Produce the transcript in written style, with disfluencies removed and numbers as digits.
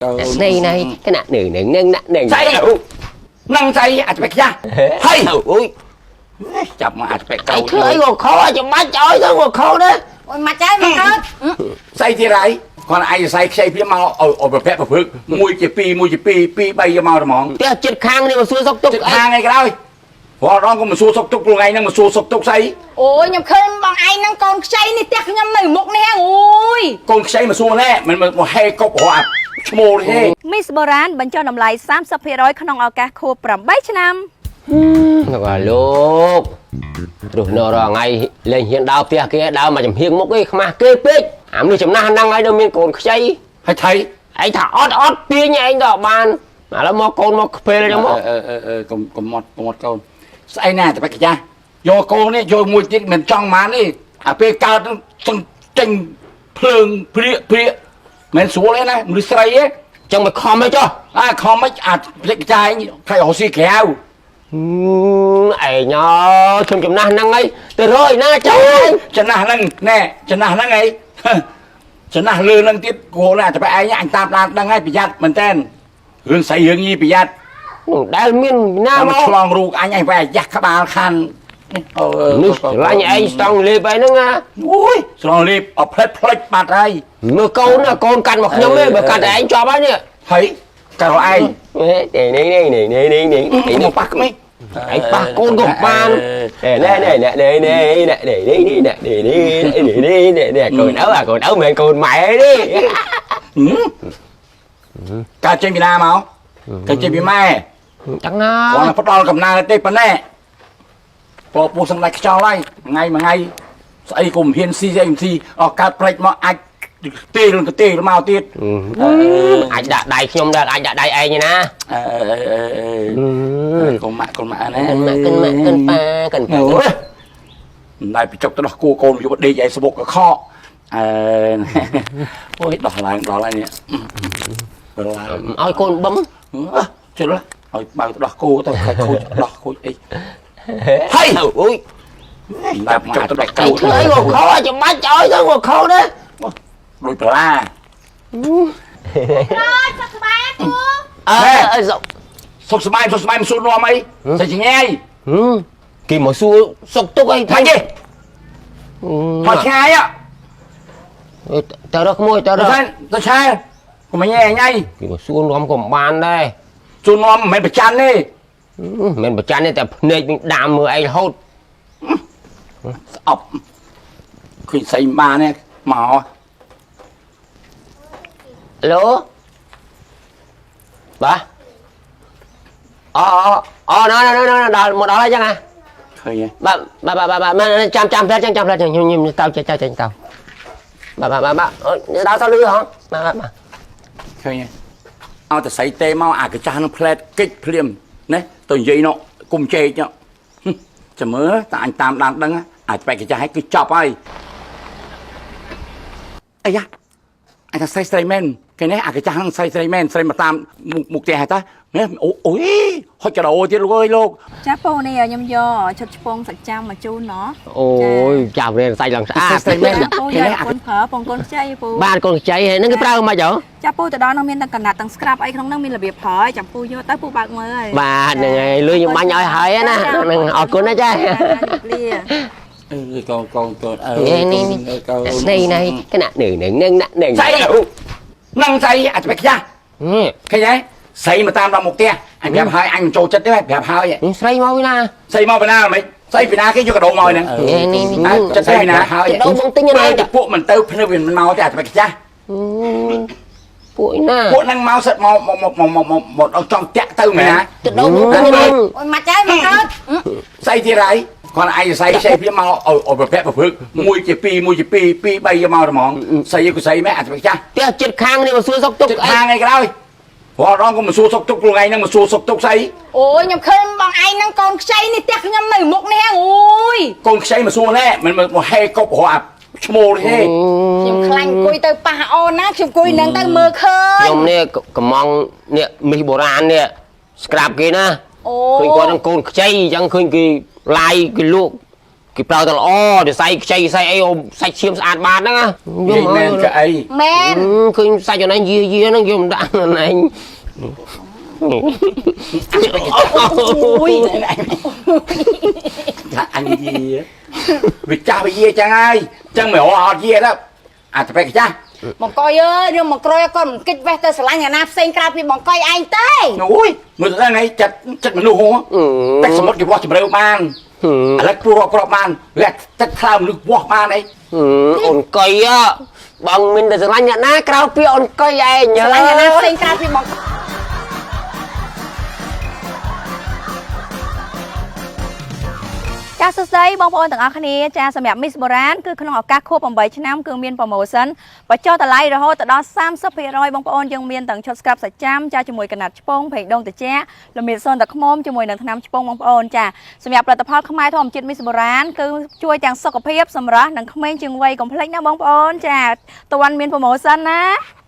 នេះនេះគណៈនឹងនឹងនឹងនឹង ស្អីនឹងស្អីអាចបិចចាស់ហើយ អូយ ចាប់មកអាចបិចកៅ ឯងធ្វើអីក៏ខុសច្បាច់ឲ្យទៅក៏ខុសដែរ អូយមកចៃមកកើត ស្អីទៀតហើយគាត់ឯងស្អីខ្ចីព្រាមមកឲ្យប្រភពប្រព្រឹក1ជា2 1ជា2 2 3យកមកត្មង ផ្ទះចិត្តខាងនេះមកសួរសុកទុក ចិត្តខាងអីក៏ដោយរាល់ដងក៏មកសួរសុកទុកខ្លួនឯងហ្នឹងមកសួរសុកទុកស្អី អូយខ្ញុំឃើញបងឯងហ្នឹងកូនខ្ចីនេះផ្ទះខ្ញុំនៅមុខនេះអូយក ូនខ្ចីមកសួរណែមិនមកហេកប់រកអាឈ្មោះទេ មីសបូរានបញ្ចុះតម្លៃ30%ក្នុងឱកាសខួប8ឆ្នាំ លោកលោករស់នៅរាល់ថ្ងៃលេងហ៊ានដើរផ្ទះគេដើរមកចំហៀងមុខឯងខ្មាស់គេពេកអាមនុស្សចំណាស់ហ្នឹងហើយនៅមានកូនខ្ចី ហើយថៃ ឯងថាអត់អត់ទាញឯងដល់បានឥឡូវមកកូនមកខ្ពេលចឹងមក អឺអឺអឺកុំកុំមាត់កុំមាត់កូនស្អីណាតែបិចចាស់យកកូននេះយកមួយទៀតមិនចង់បានទេអាពេលកើតហ្នឹងចេញភ្លើងព្រាកព្រាកមិនស្រួលទេណាមនុស្សស្រីទេ ចឹងមកខំអីចុះ អាខំមិនអាភ្លេចចាយខ្លាចរកស៊ីក្រៅ ឯងអើខ្ញុំចំណាស់ហ្នឹងហើយទៅរយណាចុះ ចំណាស់ហ្នឹងណែចំណាស់ហ្នឹងអីចំណាស់លឿនហ្នឹងទៀតគោលណាតែឯងអញតាមដានដឹងហើយប្រយ័ត្នមែនតើរឿងស្អីរឿងញីប្រយ័ត្ន នឹងដែលមានណា មក មក ឆ្លងរូកអញឯងបែរយ៉ាស់ក្បាលខានអូ នេះស្រឡាញ់ឯងស្តង់លេបឯហ្នឹងណា អូយស្រង់លេបអផ្លេចផ្លេចបាត់ហើយ មើលកូនណាកូនកាត់មកខ្ញុំទេបើកាត់តែឯងជាប់ហើយនេះ ហើយកាត់ឯង នេះនេះនេះនេះនេះនេះ នេះមកប៉ះក្មេង ឯងប៉ះកូនក៏បានណែណែណែណែណែណែណែនេះនេះណែនេះនេះនេះនេះនេះកូនឪអាកូនឪមិនមែនកូនម៉ែទេ កើតចេញពីណាមកកើតចេញពីម៉ែ ចឹងណា គាត់ផ្ដល់កំណើតទេប៉ុណ្ណេះពពោះសង្ដាច់ខ្យល់ហើយថ្ងៃមួយថ្ងៃស្អីក៏មិនហ៊ានស៊ីស្អីមិនស៊ីអស់កើតផ្លេចមកអាចទេលទេមកទៀត អាចដាក់ដៃខ្ញុំដែរអាចដាក់ដៃឯងណា អឺកុំម៉ាក់កុំម៉ាក់ណា កិនម៉ាក់កិនម៉ាក់កិនប៉ាកិនប៉ា អូយមិនដែលបញ្ចុកទៅដោះគោកូនយកដេកឯសបុកកខកអឺអូយដោះឡើងដល់ហើយនេះឡើង ឲ្យកូនបឹម ជិលឲ្យបើទៅដោះគោទៅខូចដោះខូចអីហើយ អូយ តែបញ្ចុកទៅដោះគោ ឯងធ្វើអីក៏ខុសច្បាច់ឲ្យទៅក៏ខុសដែរ ដូចបន្លា អូយសុខសប្បាយពូ អើសុក សុខសប្បាយសុខសប្បាយមិនសួរនាំអីតែចងាយ គេមកសួរសុកទុកអី ថាទេថយឆ្ងាយ តើរកមួយតើរក ទៅទៅឆែកុំញ៉ែញ៉ៃ គេមកសួរនាំក៏មិនបានដែរ សួរនាំមិនមែនប្រច័នទេ មិនមែនប្រច័នទេតែភ្នែកវិញដាមមើលឯងរហូត ស្អប់ឃើញស្អីបានទេមក ឡូបាទអូអូណ៎ណ៎ណ៎ដល់មកដល់ហើយចឹងហ៎ ឃើញទេ បាទបាទបាទបាទចាំចាំផ្លែចាំចាំផ្លែខ្ញុំខ្ញុំទៅចេះចេះចេះទៅបាទបាទបាទដល់ទៅលឺហ៎បាទបាទបាទ ឃើញទេឲ្យតែស្អីទេមកអាកាចាស់នឹងផ្លែតកិច្ចភ្លាមណាទៅនិយាយនោះគុំជែកនោះចាំមើលតែអញតាមដានដឹងអាចបែកកាចាស់ឲ្យគឺចប់ហើយអាយ៉ាអញថាស្រីស្រីមែនគេនេះអាកាចាស់នឹងស្រីស្រីមែនស្រីមកតាមមុខផ្ទះហើយតានេះអូអូយហុចកដោទៀតលោកអើយលោក ចាពូនេះខ្ញុំយកឈុតឆ្ពងសាច់ចាំមកជូនណោះ អូយចាប់រៀនសាច់ឡើងស្អាត ស្រីមែន ពូយកកូនប្រើពងកូនខ្ចីពូ បាទកូនខ្ចីហើយហ្នឹងគេប្រើមិនហ៎ ចាពូទៅដល់នោះមានទាំងកណាត់ទាំងស្ក្រាបអីក្នុងនោះមានរបៀបប្រើហើយចាំពូយកទៅពូបើកមើលហើយ បាទហ្នឹងហើយលុយខ្ញុំបាញ់ឲ្យហើយណាហ្នឹងអរគុណណាចា ចាលា អឺកូនកូនកូនអើ នេះនេះ កូន នេះនេះគណៈនឹងនឹងនឹងនឹង ស្អីនឹងស្អីអាចបែកចាស់ឃើញទេស្រីមកតាមដល់មុខផ្ទះអញប្រាប់ហើយអញមិនចូលចិត្តទេប្រាប់ហើយ ស្រីមកវិញណា ស្រីមកពីណាមិនស្អីពីណាគេយកកដោមកហ្នឹង នេះនេះ ចិត្តស្អីពីណាហើយ ទៅដល់បងទិញណា តែពួកមិនទៅភ្នើវាមិនមកទេអាចបែកចាស់ ពួកណា ពួកហ្នឹងមកសិតមកមកមកមកមកមកដល់ចង់តាក់ទៅមែនណា ទៅដល់បងទិញណា អូយមកចៃមកកើត ស្អីទៀតហើយគាត់ឯងស្អីខ្ចីព្រាមមកឲ្យប្រភពប្រព្រឹក1ជា2 1ជា2 2 3យកមកត្មងស្អីក៏ស្អីមែនអាចបែកចាស់ ផ្ទះចិត្តខាងនេះមកសួរសុកទុក ចិត្តខាងអីក៏ដោយរាល់ដងក៏មកសួរសុខទុក្ខខ្លួនឯងហ្នឹងមកសួរសុខទុក្ខស្អី អូយខ្ញុំឃើញបងឯងហ្នឹងកូនខ្ចីនេះផ្ទះខ្ញុំនៅមុខនេះអូយក ូនខ្ចីមកសួរណែមិនមកហេកប់រកអាឈ្មោលទេ ខ្ញុំខ្លាញ់អង្គុយទៅប៉ះអូនណាខ្ញុំអង្គុយនឹងទៅមើលឃើញ ខ្ញុំនេះកំងនេះមីសបុរាណនេះស្ក្រាបគេណា អូ ឃើញគាត់នឹងកូនខ្ចីអញ្ចឹងឃើញគេឡាយគេលក់គេ គេប្រើតែល្អទៅសៃខ្ចីសៃអីអូសាច់ឈាមស្អាតបានហ្នឹងណា និយាយមែនក៏អី មែន ឃើញសាច់អនឯងយាយាហ្នឹងយកមកដាក់អនឯង អូយ ថាអញយាវាចាស់វាយាចឹងហើយចឹងមិនរកអត់យាដល់អាតបេកចាស់ បងកុយអើយរឿងបងក្រយគាត់មិនគិតវេះទៅស្រឡាញ់អាណាផ្សេងក្រៅពីបងកុយឯងទេ អូយមើលទៅថ្ងៃចិត្តចិត្តមនុស្សហ៎ទឹកសមុទ្រគេវាស់ជម្រៅបានឥឡូវពូរកគ្រាប់បានវាទឹកថ្លើមមនុស្សវាស់បានអី អូនកុយបងមានតែស្រឡាញ់អ្នកណាក្រៅពីអូនកុយឯង ស្រឡាញ់អាណាផ្សេងក្រៅពីបង ចាសួស្តីបងប្អូនទាំងអស់គ្នាចាសម្រាប់ Miss Boran គឺក្នុងឱកាសខួប8ឆ្នាំគឺមាន promotion បញ្ចុះតម្លៃរហូតដល់30%បងប្អូនយើងមានទាំងឈុត scrub សាច់ចាំចាជាមួយកណាត់ឆ្ពងប្រេងដូងត្រជាក់លមៀតសូនតាខ្មុំជាមួយនឹងថ្នាំឆ្ពងបងប្អូនចាសម្រាប់ផលិតផលខ្មែរធម្មជាតិ Miss Boran គឺជួយទាំងសុខភាពសម្រស់និងក្មេងជាងវ័យកុំភ្លេចណាបងប្អូនចាទាន់មាន promotion ណា។